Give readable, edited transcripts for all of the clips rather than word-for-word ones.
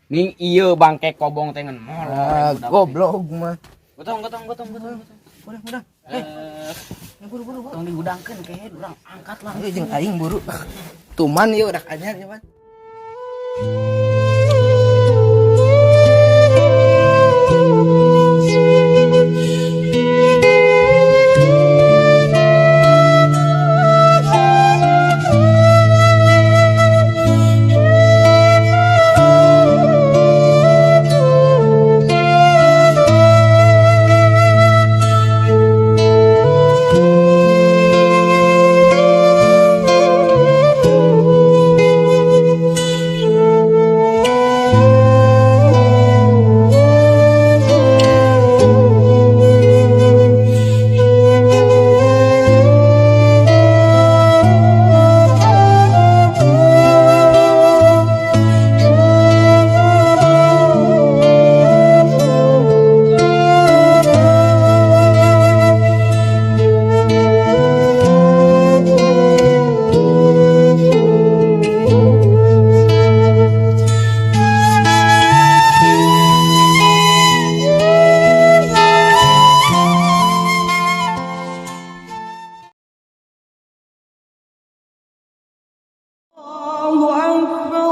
Ning ieu bangke kobong teh ngan molor. Goblok mah. Gotong gotong gotong gotong. Udah, udah. Eh, buru buru buru. Tong dihudangkeun kehed urang angkat lah. Ieu jeung aing buru. Tuman ieu udah anyar nya, Pan. Allahu Akbar,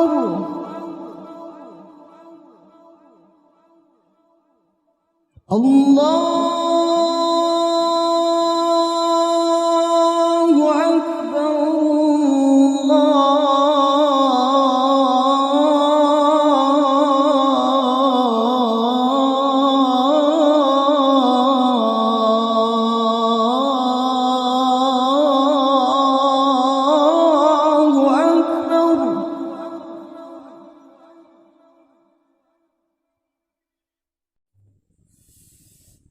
Allahu Akbar.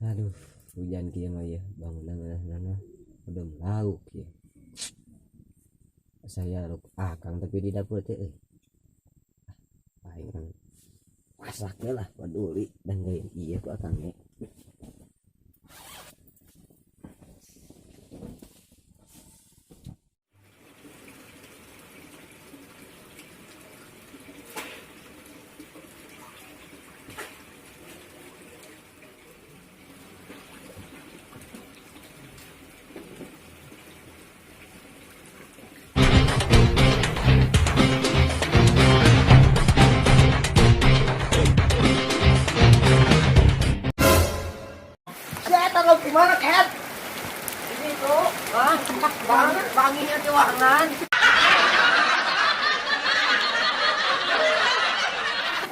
Aduh, hujan kieu mah ya, bangunan mana udah lauk ya. Saya lauk akang tapi di dapur teh euy. Aing kan masak lah peduli dan gaya iya ku akang ge. Gimana, Ket? Ini tuh, ah, banginya tiwangan.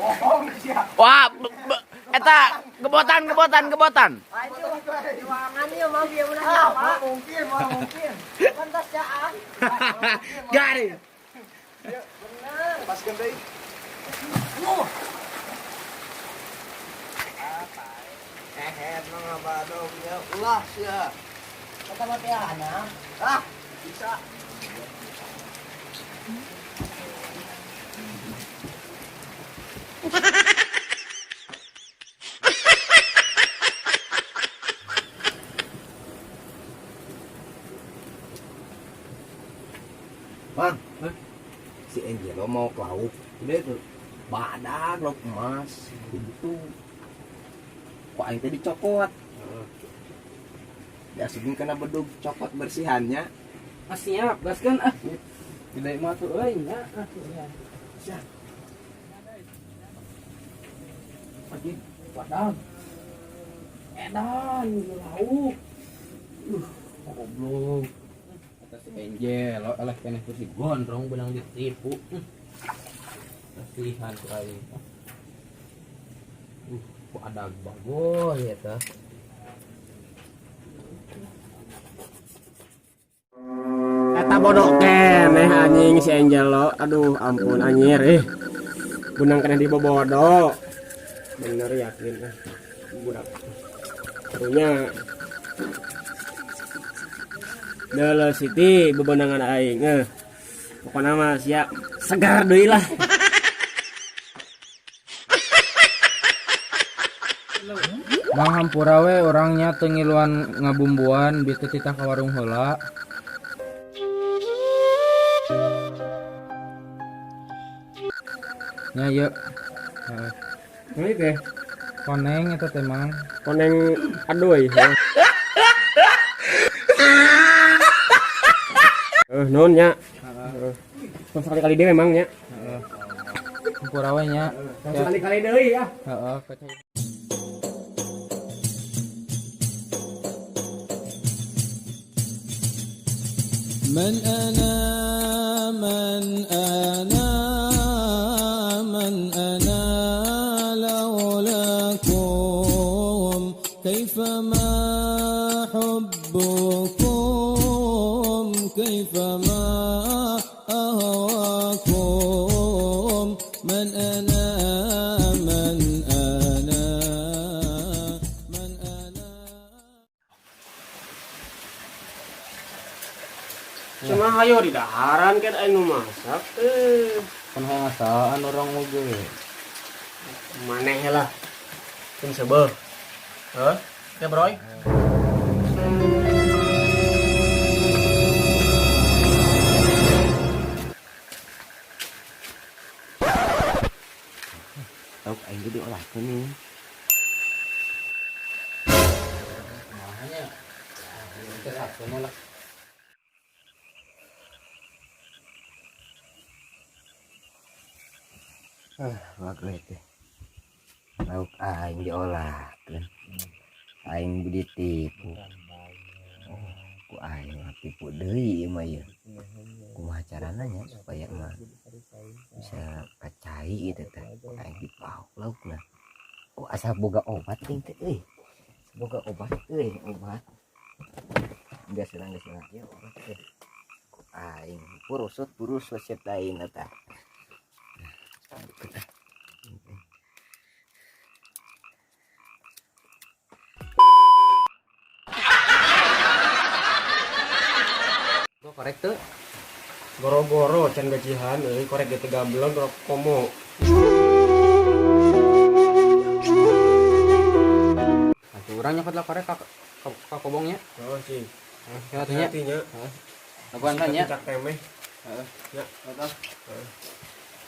Bohong sih. Wah, eta gebotan gebotan gebotan. Tiwangan ieu mah bieu meunang apa? Mungkin, mungkin. Pantas caan. Garing. Bener. Paskeun deui. Ehed mah ngabadog ya ulah sia. Kata mati anak. Ah, bisa. Bang, si Angelo mau ke laut. Udah itu badak lauk emas gitu. Kok aing teh dicokot. Diasupin kena bedug cokot bersihannya. Ah, siap, gaskeun ah. Tidak mah tuh euy nya. Ah, Siap. Anjing, badak. Edan di lauk. Goblok. Kata si Angel, oleh keneh kursi gondrong benang ditipu. Kasihan ku aing. Kok ada bagoy ya teh. Eta bodoh keneh anjing si Angelo. Aduh ampun anjir ih. Benang keneh dibobodo. Bener yakin ah. Budak. Punya Dele Siti bebenangan aing eh. Pokona mah siap segar deui lah. Mang hampura we orangnya teu ngiluan ngabumbuan bieu teh titah ka warung heula. Nya ieu Heeh. Nah ieu teh Koneng eta teh Mang. Koneng aduy. Eh, nuhun nya. Heeh. Heeh. Sekali-kali deui memang nya. Heeh. Hampura we nya. Sekali-kali deui ah. Heeh, kacau. من أنا من أنا من أنا لولاكم كيف ما حبكم كيف ما أهواكم من أنا من أنا من أنا. Cuma hayo di daharan kan anu masak teh. Kan hayang ngasaan urang oge. Maneh lah. Sing seubeuh. Heuh? Teh Broy. Lauk aing ge diolahkeun nih. Kumaha nya? Ya, teh satunya lah. Ah, bagus teh. Lauk aing diolahkeun. Aing ditipu. Oh, ku aing mah tipu deui ieu mah ieu. Kumaha carana nya supaya mah bisa kacai gitu teh. Aing dipauk laukna. Oh, asa boga obat ting teh euy. Boga obat euy, obat. Geus lah, geus lah ieu obat teh. Ku aing purusut purus resep lain eta. Gua korek tuh. Goro-goro can gajihan euy korek ge teu gablon rok komo. Atuh urang nyokot lah korek ka kobongnya. Oh sih. Heeh, ya atuh nya. Hati nya. Heeh. Lakuan kan nya. Cak temeh. Heeh. Ya. Heeh.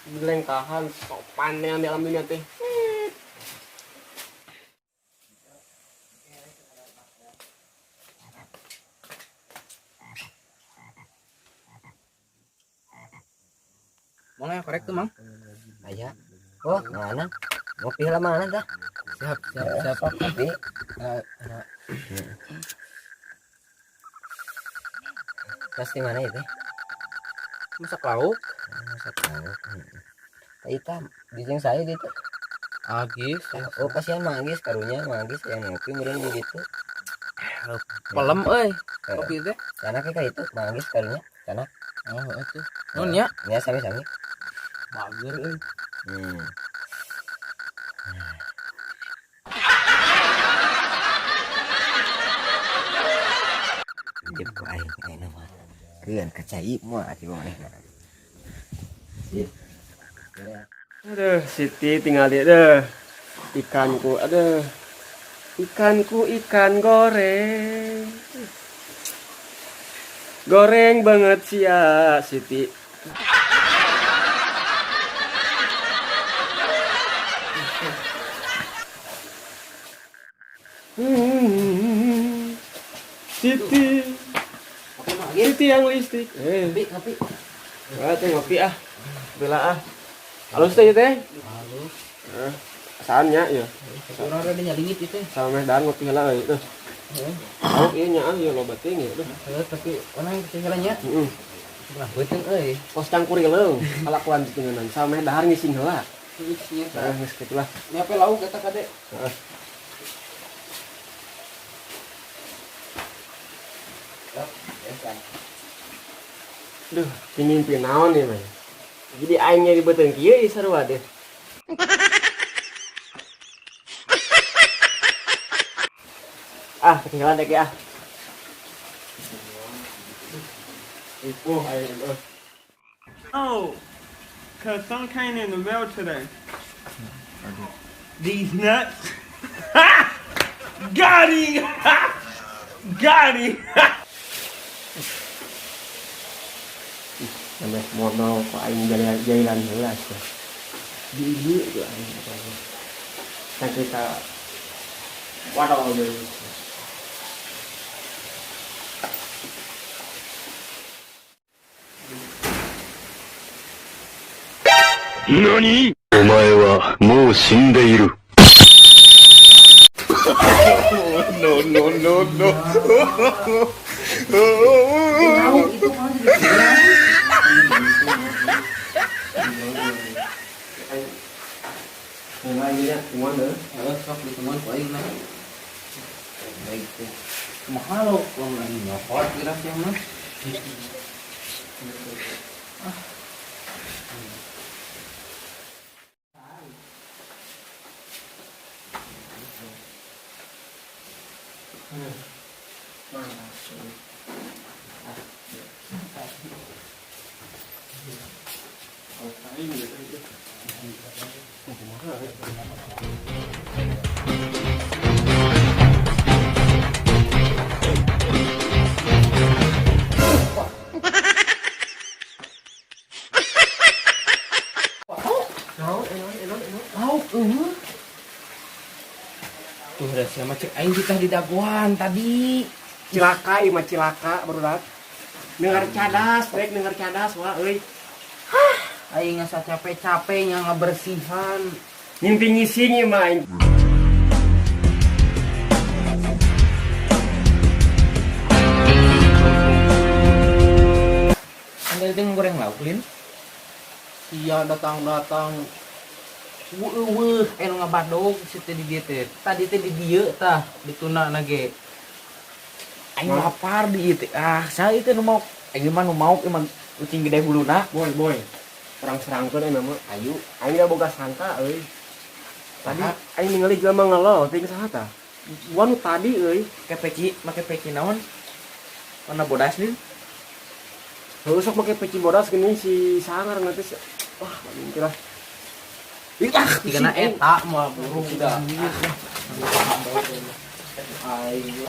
Dilengkahan sopan yang di alam dunia teh. Mau nggak korek tuh, Mang? Aya. Oh, mana? Ngopi lah mana tah? Siap, siap, siap. Ngopi. Eh, Tas di mana itu? Masak lauk. Masak lauk. Tah di jeung saya gitu. Agis. Oh, kasihan manggis karunya manggis yang ngopi meureun di ditu. Pelem euy. Heeh. Kopi teh. Canak ka itu manggis karunya. Canak. Oh, atuh. Nuhun nya. Ya sami-sami. Bager euy. Jeung ku aing ayeuna mah. Keun kacai moal atuh manehna. Sip. Aduh, Siti tinggal dia deh. Ikanku, aduh. Ikanku ikan goreng. Goreng banget sih ya, Siti. Siti. Siti yang listrik. Ngopi, ngopi. Ah, teh ngopi ah. Bela ah. Halus teh teh. Halus. Eh, asaannya ya. Urang rada nyalingit ieu teh. Sama meh dahar ngopi heula euy. Duh. Heeh. Lauk ieu nya ah ieu loba teuing ya. Duh. Heeh, tapi orang ketinggalan nya. Heeh. Lah beuteung euy. Kos cangkurileung kalakuan tengenan sama meh dahar ngising heula. Nya Heeh, geus kitu lah. Nyape lauk eta kade. Heeh. Duh, mimpi naon ieu mah. Jadi aing nyari beuteung kieu ieu sarua deh. Ah, ketinggalan deh ah. Ipuh aing euy. Oh, cause some came in the mail today. These nuts. Got him! Got him! Sampai modal kok aing jalan heula sia. Dulu itu aing apa. Kita waduh deui. 何お前はもう死んでいる。 No no no no. Lauk itu mah Mulai nya kumaha deui? Heeh, sok ditemuan ku aing mah. Baik teh. Kumaha lauk lamun aing nyokot kira sia mah. Lauk eueuh. Tuh da sia mah cek aing kita di dagoan tadi. Cilaka ieu mah cilaka barudak. Dengar cadas, rek dengar cadas wah euy. Aing ngasa capek-capek nya ngabersihan. Mimpi ngising ieu mah aing. Kan tadi teh goreng lauk lin. Sia datang-datang. Weuh, anu ngabadog si teh di dieu teh. Tadi teh di dieu tah dituna na ge. Aing lapar di ieu teh. Ah, saha ieu teh nu mau? Aing mah nu mau emang ucing gede huluna. Boy, boy. Urang serangkeun aing mah. Ayu, Aing da boga sangka euy. Tadi aing ningali jelema ngelo ting saha tah? Gua nu tadi euy. Make peci, make peci naon? Warna bodas nih. Heuh sok make peci bodas geuning si sangar nanti. Wah, mimpi lah. Ih, ah, tigana eta moal burung da. Aing.